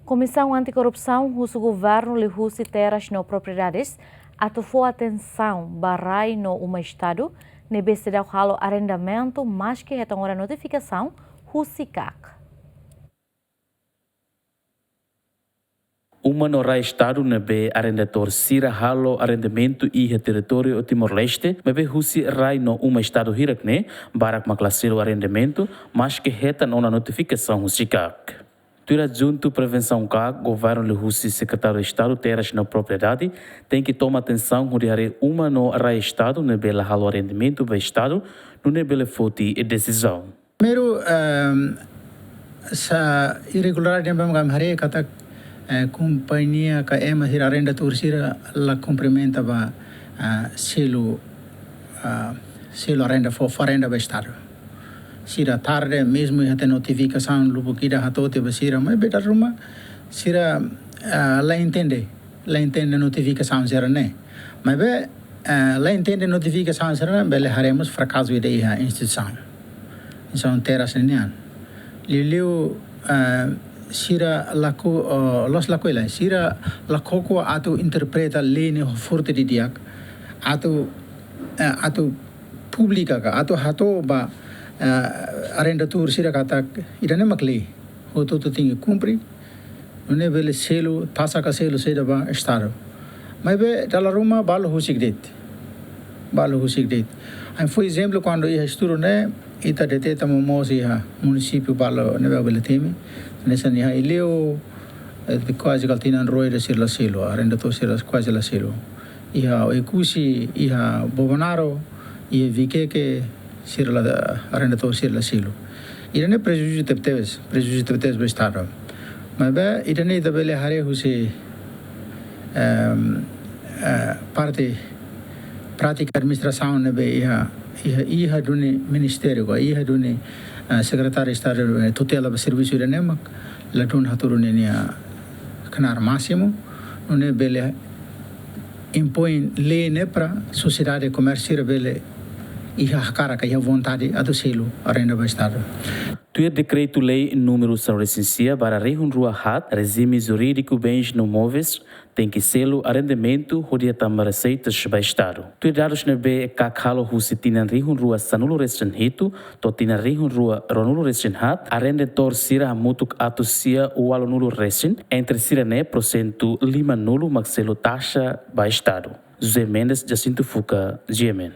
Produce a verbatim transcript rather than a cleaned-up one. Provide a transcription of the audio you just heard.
Komisaun Anti-Korrupsaun husu governu liuhusi terras no propriedades atu fó atensaun ba rai no uma Estadu ne'ebé seidauk halo arrendamentu maski hetan ona notifikasaun husi KAK. Uma no rai Estadu ne'ebé arrendadór sira halo arrendamentu iha territóriu Timor-Leste, maibé husi rai no uma Estadu hirak ne'e, barak mak la selu arrendamentu, maski hetan ona notifikasaun husi KAK. Tuir Adjuntu Prevensaun KAK, governu liuhusi Sekretáriu Estadu Terras no Propriedade tenke toma atensaun hodi haree uma no rai Estadu ne'ebé la halo arrendamentu ba Estadu, nune'e bele foti desizaun. Primeiru, ehm, sá irregularidade ne'ebé mak ami haree katak, eh, kompañia ka ema sira, arrendadór sira la kumprimenta ba, ah, selu, ah, selu arrenda fó, fó arrenda ba Estadu. Sira tarde, mezmu iha tiha notifikasaun lubuk ida hato'o tiha ba sira, maibé dala ruma sira, ah, la entende, la entende notifikasaun sira-ne'e. Maibé, eh, la entende notifikasaun sira-ne'e, bele haree mós frakasu ida iha instituisaun. Instituisaun terras nian. Liuliu, eh, sira lakohi, oh, loos lakohi lai, sira la koko atu interpreta lei ne'e ho forte didi'ak, atu, eh, atu publika ka, atu hato'o ba, eh, arrendadór sira katak ida-ne'e mak lei. Hotu-hotu tenke kumpre, nune'e bele selu, taxa ka selu saida ba Estadu. Maibé dala ruma balu husik de'it. Balu husik de'it. Ami fó ezemplu kuandu iha estudu ne'e, ita deteta momoos iha munisípiu balu ne'ebé bele temi. Hanesan iha Aileu, eh, kuaze kala tinan rua ida sira la selu, arrendadór sira kuaze la selu. Iha Oekusi, iha Bobonaro, iha Vikeke, sira la, arrendadór sira la selu. Ida-ne'e prejuízu tebetebes, prejuízu tebetebes ba Estadu. Maibé, ida-ne'e ita bele haree husi, ehm, eh, parte prátika administrasaun ne'ebé iha, iha, iha duni ministériu, ka iha duni, eh, Sekretáriu Estadu, eh, tutela ba servisu ida-ne'e mak, ladún hatudu ninia knaar másimu, nune'e bele impoin lei ne'e para sosiedade komérsiu sira bele iha hakarak ka iha vontade atu selu arrenda ba Estadu. Tuir dekretu-lei númeru sanulu-resin-sia barra rihun rua haat, rejime jurídiku bens no móveis tenke selu arrendamentu hodi hetan reseitas ba Estadu. Tuir dadus ne'ebé KAK halo husi tinan rihun rua sanulu-resin-hitu to'o tinan rihun rua ruanulu-resin-haat, arrendadór sira hamutuk atus sia ualunulu resin, entre sira-ne'e porsentu limanulu mak selu taxa ba Estadu. José Mendes, Jacinto Fuca, G M N.